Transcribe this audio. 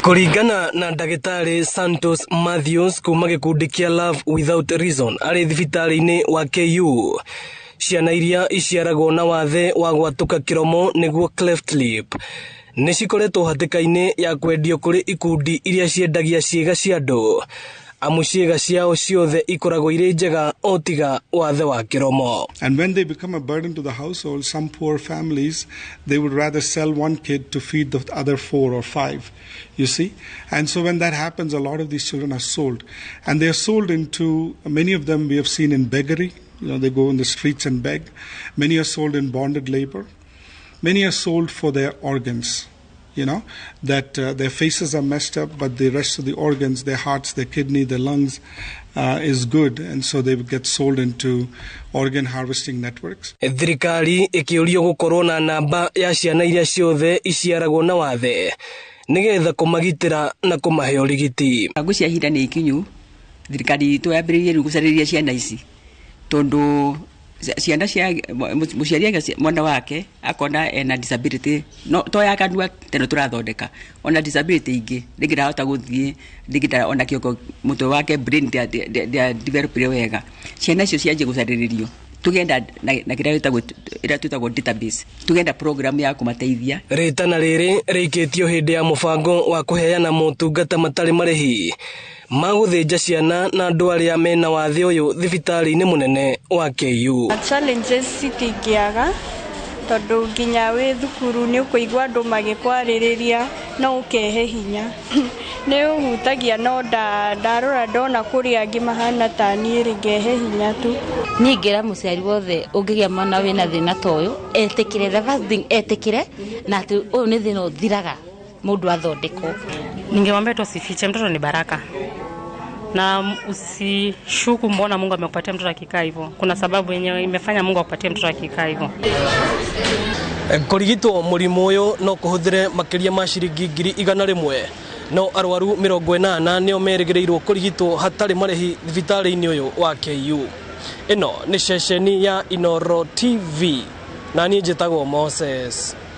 Kũringana na ndagĩtarĩ Santos Matthews kuma gĩkundi kĩa Love Without Reason arĩ thibitarĩ-inĩ wa KU, ciana iria iciaragwo na wathe wa gwatũka kĩromo nĩguo cleft lip nĩ cikoretwo hatĩka-inĩ ya kwendio kũrĩ ikundi iria ciendagia ciĩga cia andũ, amu ciĩga ciao ciothe ikoragwo irĩ njega o tiga wathe wa kĩromo. And when they become a burden to the household, some poor families, they would rather sell one kid to feed the other 4 or 5, you see. And so when that happens, a lot of these children are sold. And they are sold into, many of them we have seen in beggary. They go in the streets and beg. Many are sold in bonded labor. Many are sold for their organs, that their faces are messed up, but the rest of the organs, their hearts, their kidney, their lungs, is good. And so they get sold into organ harvesting networks. Thirikari ĩkĩũrio gũkorwo na namba ya ciana iria ciothe iciaragwo na wathe nĩgetha kũmagitĩra na kũmahe ũrigiti. Ngwĩciria ihinda nĩ ikinyu thirikari itũ yambĩrĩrie rĩu gũcarĩria ciana ici, tondũ ciana cia mũciari agĩa mwana wake akona ena disability, no to ya kanua teno tũrathondeka, ona disability ingĩ, rĩngĩ ndahota gũthiĩ, rĩngĩ ona kĩongo mũtwe wake brain ndia develop wega. Ciana icio cianjie gũcarĩrĩrio, tũgenda na kĩrĩa gĩtagwo, ĩrĩa twĩtagwo database, tũgenda program ya kũmateithia. Rĩtana rĩrĩ rĩikĩtio hĩndĩ ya mũbango wa kũheana motungata matarĩ marĩhi ma gũthĩnja ciana na andũ arĩa mena wathe ũyũ thibitarĩ-inĩ mũnene wa KU. Challenges citingĩaga, tondũ nginya wĩ thukuru nĩ ũkũigua andũ magĩkwarĩrĩria no ũkehe hinya. Nĩ ũhutagia, no ndarora ndona kũrĩa angĩ mahana ta niĩ rĩ, ngehe hinya tu. Niĩ ingĩra mũciari wothe ũngĩgĩa mwana wĩna thĩna ta ũyũ etĩkĩre, the first thing etĩkĩre na atĩ ũyũ nĩ thĩna ũthiraga mũndũ athondekwo. Ningemwambia tu asifiche, mtoto ni baraka, na usishuku mbona Mungu amekupatia mtoto akikaa hivyo. Kuna sababu yenyewe imefanya Mungu akupatie mtoto akikaa hivyo. Kũrigitwo mũrimũ ũyũ no kũhũthĩre makĩria ma ciringi 100,000, no arwaru 80 nĩo merĩgĩrĩirwo kũrigitwo hatarĩ marĩhi thibitarĩ-inĩ ũyũ wa KU. Ĩno nĩ ceceni ya Inooro TV na niĩ njĩtagwo Moses